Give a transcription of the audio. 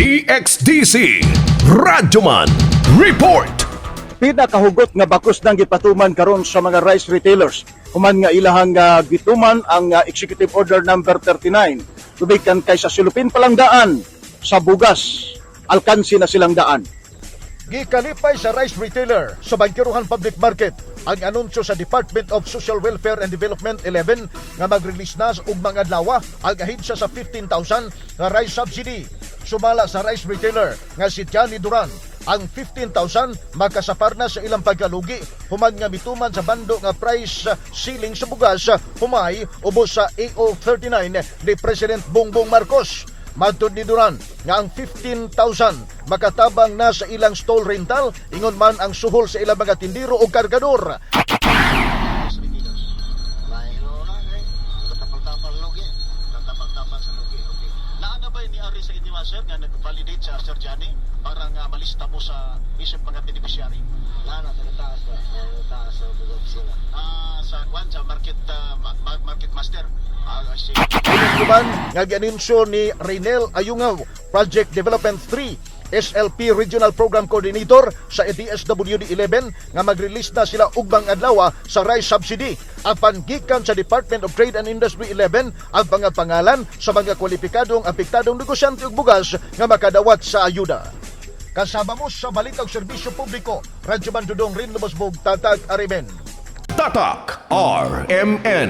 DXDC Radyoman Report. Pinakahugot nga bakos nang gipatuman karon sa mga rice retailers human nga ilahang gituman ang Executive Order number 39. Gumikan kay sa sulupin palang daan sa bugas, alkansi na silang daan. Gikalipay sa rice retailer sa Bangkerohan Public Market ang anunsyo sa Department of Social Welfare and Development 11 nga mag-release na og mga adlaw ang ahensya sa 15,000 nga rice subsidy. Sumala sa rice retailer nga si Johnny Duran, ang 15,000 makasapar na sa ilang pagkalugi human nga mituman sa bando nga price ceiling sa bugas humay ubos sa AO 39 ni President Bongbong Marcos. Matod ni Duran nga ang 15,000 makatabang na sa ilang stall rental, ingon man ang suhol sa ilang mga tindero o kargador. Mahilo na eh. Katapal-tapal lugi. Katapal-tapal sa lugi. Okay. Naa na ba ni Ari sa inyo, sir, nga nag-validate sa Sir Johnny para nga malista mo sa isip mga beneficiary? Na na taas na. Taas sa bugog sila. Ah, sa kwan sa market market master. Ah, I see. Ingon nga gianunsyo ni Reynel Ayungaw, Project Development 3, SLP Regional Program Coordinator sa DSWD 11, nga mag-release na sila ugbang adlaw sa rice subsidy. Apan gikan sa Department of Trade and Industry 11 ang mga pangalan sa mga kwalipikadong apektadong negosyante og bugas nga makadawat sa ayuda. Kasama mo sa Balitang Serbisyo Publiko, Radyo Mandudong Rin Lubosbog, Tatag Ariben. Tatak RMN.